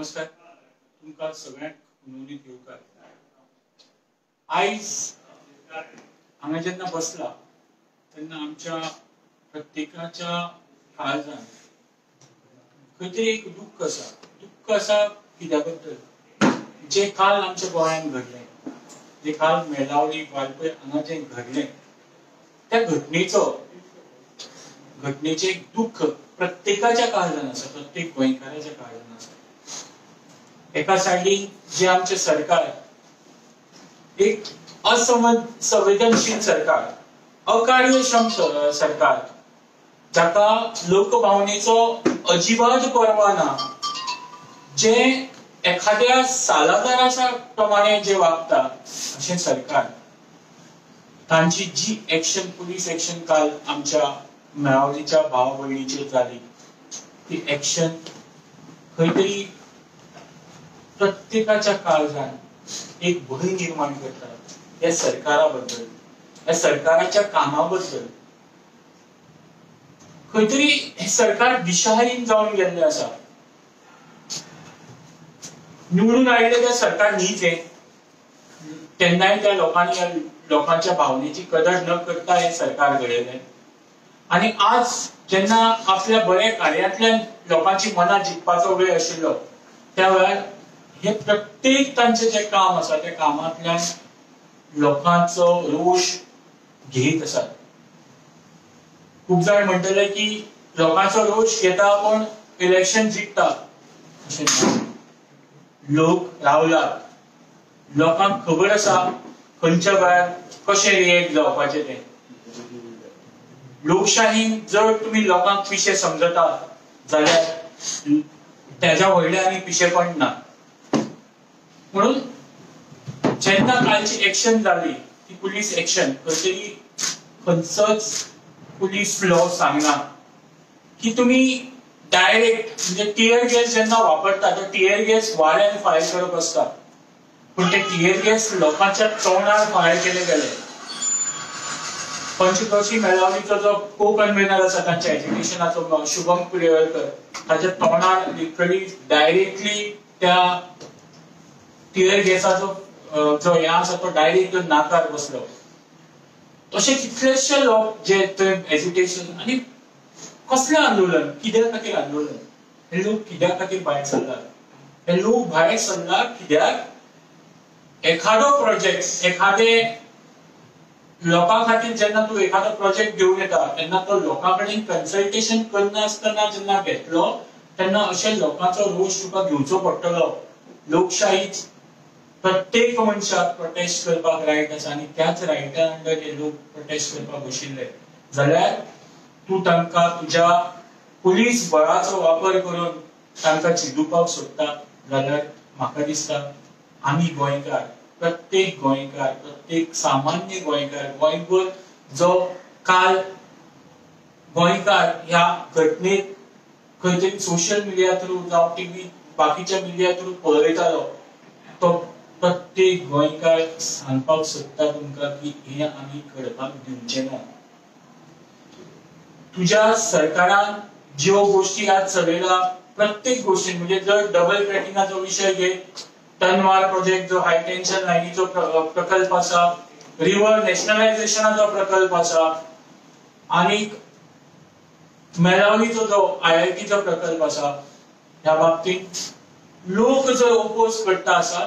नमस्कार, तुमकां सगळ्यांक नवनीत येवकार. आयज हांगा जेन्ना बसला तेन्ना आमच्या प्रत्येकाच्या काळजान खंय तरी एक दुख्ख आसा. दुख्ख आसा कित्या बद्दल? जे काल आमच्या गोंयांत घडलें, जे काल मेळावली वाळपय हांगा जें घडलें त्या घटनेचें एक दुख्ख प्रत्येकाच्या काळजान आसा, प्रत्येक गोंयकाराच्या काळजान आसा. एका सायडीन जे आमचें सरकार एक असंवेदनशील सरकार, अकार्यक्षम सरकार, जाका लोकभावनेचो अजिबात पर्वा ना, जे एखाद्या सालादाराच्या प्रमाणे जे वागता अशें सरकार, तांची जी एक्शन, पुलीस एक्शन काल आमच्या मेळावलीच्या भाव भयणीचेर जाली ती एक्शन खंय तरी प्रत्येकाच्या काळजान एक भंय निर्माण करता ह्या सरकारा बद्दल, ह्या सरकाराच्या कामा बद्दल. खंय तरी हें सरकार दिशाहीन जावन गेल्लें आसा. निवडून आयिल्लें तें सरकार न्हीच हें. तेन्नाय त्या लोकांनी लोकांच्या भावनेची कदर न करता हें सरकार घडयलें. आनी आज जेन्ना आपल्या बऱ्या कार्यांतल्यान लोकांची मनां जिखपाचो वेळ आशिल्लो त्या वेळार हे प्रत्येक तांचें जें काम आसा त्या कामांतल्यान लोकांचो रोश घेत आसात. खूब जाण म्हणटले की लोकांचो रोश घेता पूण इलेक्शन जिखता, अशें ना. लोक रावलात, लोकांक खबर आसा खंयच्या वेळार कशें रिएक्ट जावपाचें तें. लोकशाहीन जर तुमी लोकांक पिशे समजता जाल्यार तेज्या व्हडलें आनी पिशेपण ना. म्हणून जेन्ना कालची एक्शन जाली ती पुलीस एक्शन, खंय तरी खंयचोच पुलीस लॉ सांगना की तुमी डायरेक्ट म्हणजे टियर गॅस जेन्ना वापरता तो टियर गॅस वाऱ्यान फायर करप आसता, पूण ते टियर गॅस लोकांच्या तोंडार फायर केले गेले. पंचक्रोशी मेळावलीचो जो को कन्व्हेनर आसा तांच्या एज्युकेशनाचो शुभम कुलेवलकर, ताच्या तोंडार लिटरली डायरेक्टली त्या टियर गॅसाचो जो हें आसा तो डायरेक्ट नाकार बसलो. तशे कितलेशे लोक जे थंय एज्युकेशन आनी कसलें आंदोलन, कित्या खातीर आंदोलन, हे लोक कित्या खातीर भायर सरला, हे लोक भायर सरला कित्याक? एखादो प्रोजेक्ट, एखादे लोकां खातीर जेन्ना तूं एखादो प्रोजेक्ट घेवन येता तेन्ना तो लोकां कडेन कन्सल्टेशन करनासतना जेन्ना घेतलो तेन्ना अशे लोकांचो रोश तुका घेवचो पडटलो. लोकशाही प्रत्येक मनशाक प्रोटेस्ट करपाक रायट आसा आनी त्याच रायटा अंडर हे लोक प्रोटेस्ट करपाक बशिल्ले जाल्यार तूं तांकां तुज्या पुलीस बळाचो वापर करून तांकां चिडुपाक सोदता जाल्यार म्हाका दिसता आमी गोंयकार, प्रत्येक गोंयकार, प्रत्येक सामान्य गोंयकार, गोंयभर जो काल गोंयकार ह्या घटनेक खंय तरी सोशल मिडिया थ्रू जावं टीव्ही बाकीच्या मिडिया थ्रू पळयतालो तो प्रत्येक गोंयकार सांगपाक सोदता तुमकां की हें आमी घडपाक दिवचें ना. तुज्या सरकारान ज्यो गोष्टी आज चलयला प्रत्येक गोष्टी म्हणजे जर डबल ट्रॅकिंगाचो विशय घे, तनवार प्रोजेक्ट जो हाय टेन्शन लायनीचो प्रकल्प आसा, रिवर नॅशनलायझेशनाचो प्रकल्प आसा, आनी मेळावलीचो जो आयआयटीचो प्रकल्प आसा, ह्या बाबतींत लोक जर ओपोज करता आसा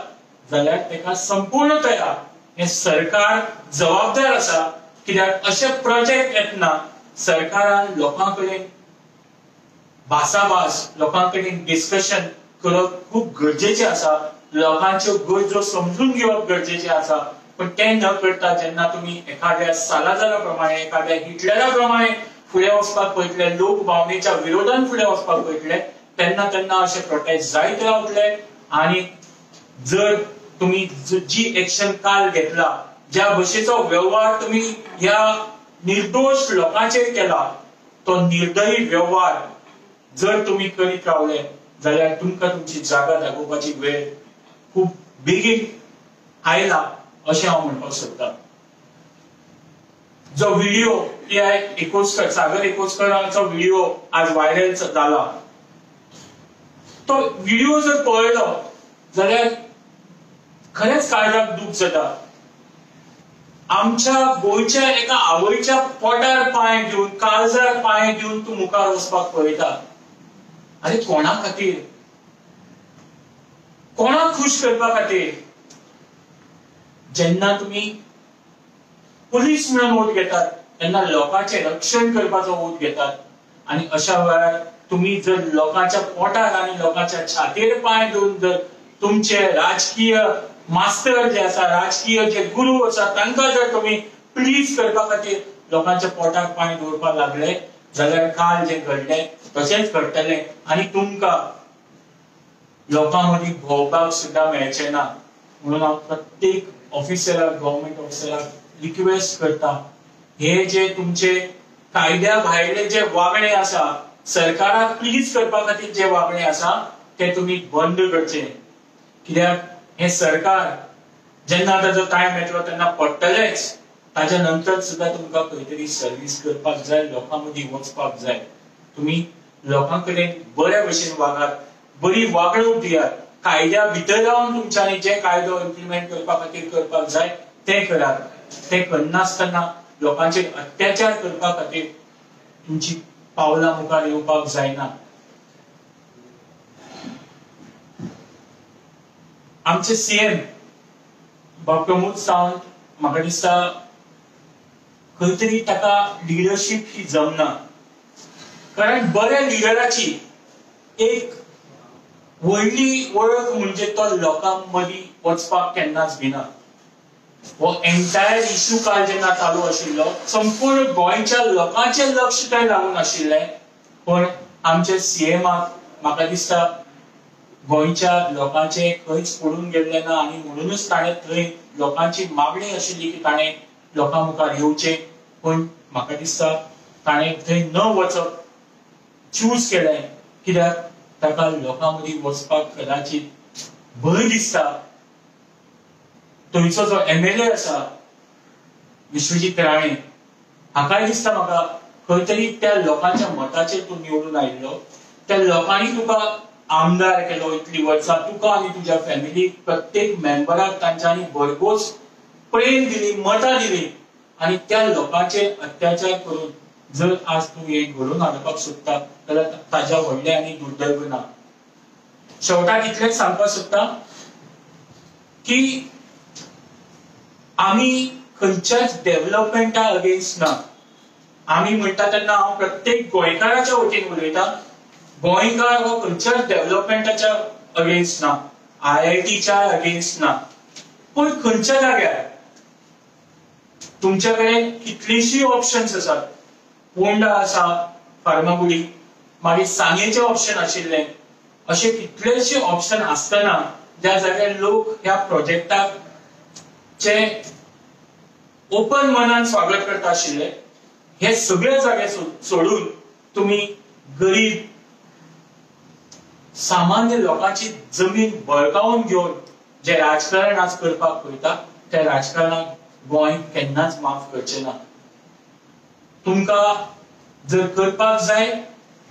जाल्यार ताका संपूर्णतया हें सरकार जबाबदार आसा. कित्याक अशे प्रोजेक्ट येतना सरकारान लोकां कडेन भासाभास, लोकां कडेन डिस्कशन करप खूब गरजेचें आसा, लोकांच्यो गरजो समजून घेवप गरजेचें आसा. पण तें न करता जेन्ना तुमी एखाद्या सालाजारा प्रमाणे, एखाद्या हिटलरा प्रमाणे फुडें वचपाक पळयतले, लोक भावनेच्या विरोधान फुडें वचपाक पळयतले तेन्ना तेन्ना अशे प्रोटेस्ट जायत रावतले. आनी जर तुमी जी एक्शन काल घेतला, ज्या भशेचो वेव्हार तुमी ह्या निर्दोश लोकांचेर केला तो निर्दयी वेव्हार जर तुमी करीत रावले जाल्यार तुमकां तुमची जागा दाखोवपाची वेळ खूब बेगीन आयला अशें हांव म्हणपाक सोदतां. जो व्हिडिओ पी.आय. एकोस्कर, सागर एकोस्कराचो व्हिडिओ आज व्हायरल जाला, तो व्हिडिओ जर पळयलो जाल्यार खरेंच काळजाक दूख जाता. आमच्या गोंयच्या एका आवयच्या पोटार पांय दिवन, काळजार पांय दिवन तूं मुखार वचपाक पळयता. आरे कोणा खातीर, कोणाक खूश करपा खातीर? जेन्ना तुमी पुलीस म्हणून ओत घेतात तेन्ना लोकांचें रक्षण करपाचो ओत घेतात आनी अशा वेळार तुमी जर लोकांच्या पोटार आनी लोकांच्या छातयेर पांय दिवन जर तुमचे राजकीय मास्तर जे आसा, राजकीय जे गुरू आसा तांकां जर तुमी प्लीज करपा खातीर लोकांच्या पोटार पांय दवरपाक लागले जाल्यार काल जें घडलें तशेंच घडटलें आनी तुमकां लोकां मदीं भोंवपाक सुद्दां मेळचें ना. म्हणून हांव प्रत्येक ऑफिसराक, गव्हर्मेंट ऑफिसराक रिक्वेस्ट करता, हे जे तुमचे कायद्या भायले जे वागणे आसा, सरकाराक प्लीज करपा खातीर जे वागणे आसा ते तुमी बंद करचे. कित्याक हे सरकार जेन्ना ताजो टायम येतलो तेन्ना पडटलेच, ताज्या नंतर सुद्दां तुमकां खंय तरी सर्वीस करपाक जाय, लोकां मदीं वचपाक जाय. तुमी लोकां कडेन बऱ्या भशेन वागात, बरी वागणूक दियात, कायद्या भितर रावन तुमच्यांनी जे कायदो इम्प्लिमेंट करपा खातीर करपाक जाय ते करात. ते करनासतना लोकांचेर अत्याचार करपा खातीर तुमची पावलां मुखार येवपाक जायना. आमचे सीएम बाब प्रमोद सावंत म्हाका दिसता खंय तरी ताका लिडरशीप ही जमना, कारण बऱ्या लिडराची एक व्हडली वळख म्हणजे तो लोकां मदीं वचपाक केन्नाच भिना. हो एंटायर इश्यू काल जेन्ना चालू आशिल्लो संपूर्ण गोंयच्या लोकांचें लक्ष थंय लागून आशिल्लें, पण आमच्या सीएमाक म्हाका दिसता गोंयच्या लोकांचें खंयच पडून गेल्लें ना आनी म्हणूनच ताणें थंय लोकांची मागणी आशिल्ली की ताणें लोकां मुखार येवचें, पूण म्हाका दिसता ताणें थंय न वचप चूज केलें, कित्याक ताका लोकां मदीं वचपाक कदाचित भंय दिसता. थंयचो जो एमएलए आसा विश्वजीत राणे हाकाय दिसता म्हाका खंय तरी त्या लोकांच्या मताचेर तूं निवडून आयिल्लो, त्या लोकांनी तुका आमदार केलो इतली वर्सां, तुका आनी तुज्या फॅमिलीक प्रत्येक मेंबराक तांच्यांनी भरघोस प्रेम दिली, मतां दिली आनी त्या लोकांचेर अत्याचार करून जर आज तूं हें घडोवन हाडपाक सोदता जाल्यार ताज्या व्हडलें आनी दुर्दैव ना. शेवटाक इतलेंच सांगपाक सोदता की आमी खंयच्याच डेव्हलपमेंटा अगेन्स्ट ना. आमी म्हणटा तेन्ना हांव प्रत्येक गोंयकाराच्या वतीन उलयता, गोंयकार हो खंयच्याच डेव्हलपमेंटाच्या अगेन्स्ट ना, आयआयटीच्या अगेन्स्ट ना, पूण खंयच्या जाग्यार तुमच्या कडेन कितलीशीं ऑप्शन्स आसात. पोंडा आसा, फार्मागुडी, मागीर सांगेचें ऑप्शन आशिल्लें, अशे कितलेशे ऑप्शन आसतना ज्या जाग्यार लोक ह्या प्रोजेक्टाक चे ओपन मनान स्वागत करता आशिल्ले, हे सगळे जागे सोडून तुमी गरीब सामान्य लोकांची जमीन बळकावून घेवन जे राजकारण आज करपाक पळयता त्या राजकारणाक गोंय केन्नाच माफ करचें ना. तुमकां जर करपाक जाय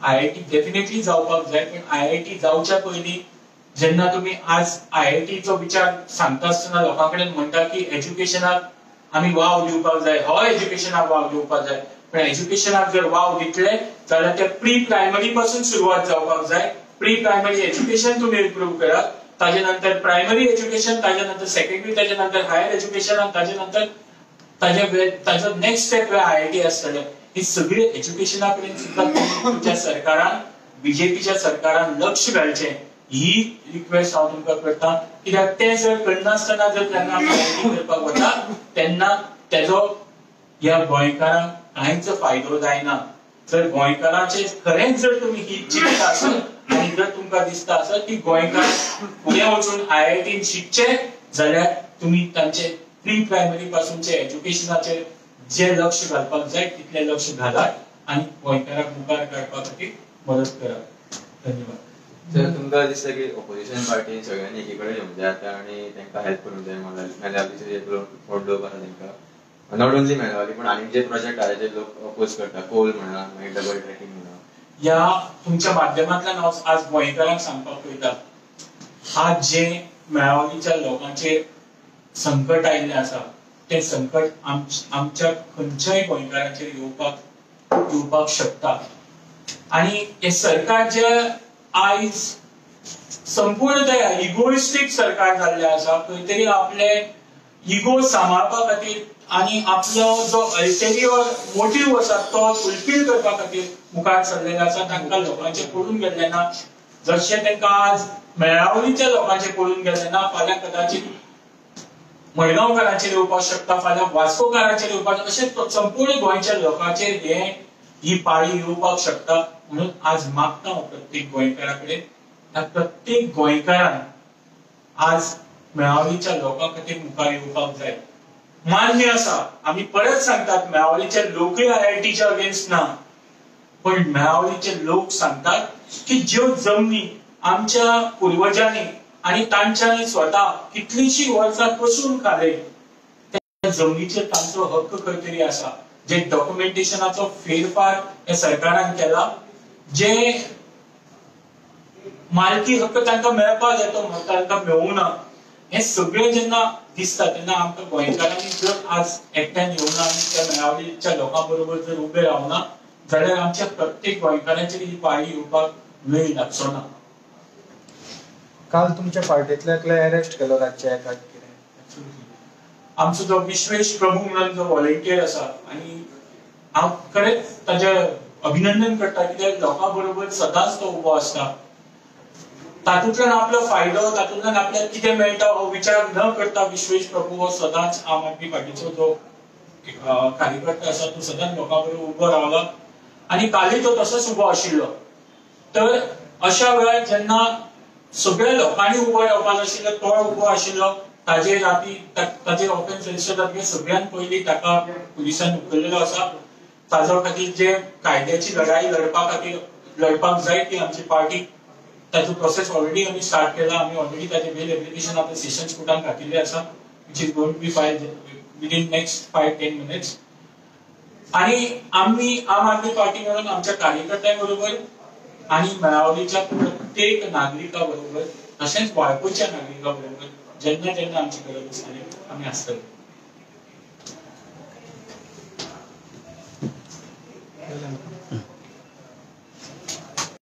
आयआयटी डेफिनेटली जावपाक जाय, पण आयआयटी जावच्या पयलीं जेन्ना तुमी आज आयआयटीचो विचार सांगता आसतना लोकां कडेन म्हणटा की एज्युकेशनाक आमी वाव दिवपाक जाय, हय एज्युकेशनाक वाव दिवपाक जाय, पण एज्युकेशनाक जर वाव दितले जाल्यार ते प्री प्रायमरी पासून सुरवात जावपाक जाय. प्री प्रायमरी एज्युकेशन तुमी इम्प्रूव करात, ताजे नंतर प्रायमरी एज्युकेशन, ताजे नंतर सेकंडरी, ताजे नंतर हायर एज्युकेशन आनी ताजे नंतर ताजो नेक्स्ट स्टेप आयआयटी आसतलें. ही सगळी एज्युकेशना कडेन सुद्दां तुमच्या सरकारान, बीजेपीच्या सरकारान लक्ष घालचें ही रिक्वेस्ट हांव तुमकां करता. कित्याक तें जर करनासतना जर तेन्ना आयआयटी करपाक वता तेन्ना तेजो ह्या गोंयकारांक कांयच फायदो जायना. जर गोंयकारांचें खरेंच जर तुमी हित चिंतता आसत आनी जर तुमकां दिसता आसत की गोंयकार फुडें वचून आयआयटीन शिकचे जाल्यार तुमी तांचे प्री प्रायमरी पासूनचे एज्युकेशनाचेर जे लक्ष घालपाक जाय तितलें लक्ष घालात आनी गोंयकारांक मुखार काडपा खातीर मदत करात. धन्यवाद. सर, तुमकां दिसता की ऑपोजिशन पार्टी सगळ्यांनी एकी कडेन येवंक जाय आतां आनी तांकां हेल्प करूंक जाय मेलावलीचे जे लोक आसा तांकां, not only Melauli पण आनी जे प्रोजेक्ट आसा जे लोक अपोज करता, कोल म्हणा, मागीर डबल ट्रॅकिंग म्हणा, ह्या तुमच्या माध्यमांतल्यान हांव आज गोंयकारांक सांगपाक पळयता, आज जे मेळावलीच्या लोकांचेर संकट आयिल्लें आसा तें संकट आमच्या खंयच्याय गोंयकारांचेर येवपाक शकता. आनी हें सरकार जे आयज संपूर्णतया इगोइस्टीक सरकार जाल्लें आसा, खंय तरी आपले इगो सांबाळपा खातीर आनी आपलो जो अल्टेरियर मोटीव आसा तो फुलफील करपा खातीर मुखार सरलेलो आसा. तांकां लोकांचें पडून गेल्लें ना, जशें तांकां आज मेळावलीच्या लोकांचें पडून गेल्लें ना, फाल्यां कदाचित मडगांवकारांचेर येवपाक शकता, फाल्यां वास्कोकारांचेर येवपाक, अशें संपूर्ण गोंयच्या लोकांचेर ही पाळी येवपाक शकता. म्हणून आज मागता हांव प्रत्येक गोंयकारा कडेन, ह्या प्रत्येक गोंयकारान आज मेळावलीच्या लोकां खातीर मुखार येवपाक जाय. मान्य आसा, आमी परत सांगतात मेळावलीचे लोकय आयआयटीच्या अगेन्स्ट ना, पण मेळावलीचे लोक सांगतात की ज्यो जमनी आमच्या पुर्वजांनी आनी तांच्यांनी स्वता कितलींशीं वर्सां कसून खाले त्या जमनीचेर तांचो हक्क खंय तरी आसा. जे डॉक्युमेंटेशनाचो फेरफार ह्या सरकारान केला, जे मालकी हक्क तांकां मेळपाक जाय तो तांकां मेळूंक ना, हें सगळें जेन्ना दिसता तेन्ना आमकां गोंयकारांनी जर आज एकट्यान येवना आनी त्या मेळावलीच्या लोकां बरोबर जर उबे रावना जाल्यार आमच्या प्रत्येक गोंयकारांचेर ही पाळी येवपाक वेळ लागचो ना. काल तुमच्या पार्टीतल्या एकल्या अरेस्ट केलो रातच्या एकाक, कितें आमचो जो विश्वेश प्रभू म्हणून जो व्हॉलेंटियर आसा, आनी हांव खरेंच ताजें अभिनंदन करता कित्याक लोकां बरोबर सदांच तो उबो आसता. तातूंतल्यान आपलो फायदो, तातूंतल्यान आपल्याक कितें मेळटा हो विचार न करता विश्वेश प्रभू हो सदांच आम आदमी पार्टीचो जो कार्यकर्ता आसा तो सदांच लोकां बरोबर उबो रावला आनी कालूय तो तसोच उबो आशिल्लो. तर अशा वेळार जेन्ना सगळ्या लोकांनी उबो रावपाक आशिल्लो तो उबो आशिल्लो, ताजेर राती ताजेर ऑफेन्स रजिस्टर जातकीर सगळ्यात पयलीं ताका पुलिसांनी उखल्लेलो आसा. ताजो खातीर जे कायद्याची लढाई लढपा खातीर लढपाक जाय ती आमची पार्टी, ताचो प्रोसेस ऑलरेडी आमी स्टार्ट केला. आमी ऑलरेडी ताचे बेल एप्लिकेशन आपल्या सेशन्स कोर्टान घातिल्लें आसा, which is going to be filed within next 5-10 minutes. आनी आमी आम आदमी पार्टी म्हणून आमच्या कार्यकर्त्यां बरोबर आनी मेळावलीच्या प्रत्येक नागरिका बरोबर तशेंच वाळपयच्या नागरिका बरोबर जेन्ना जेन्ना आमची गरज आसतली आमी आसतले.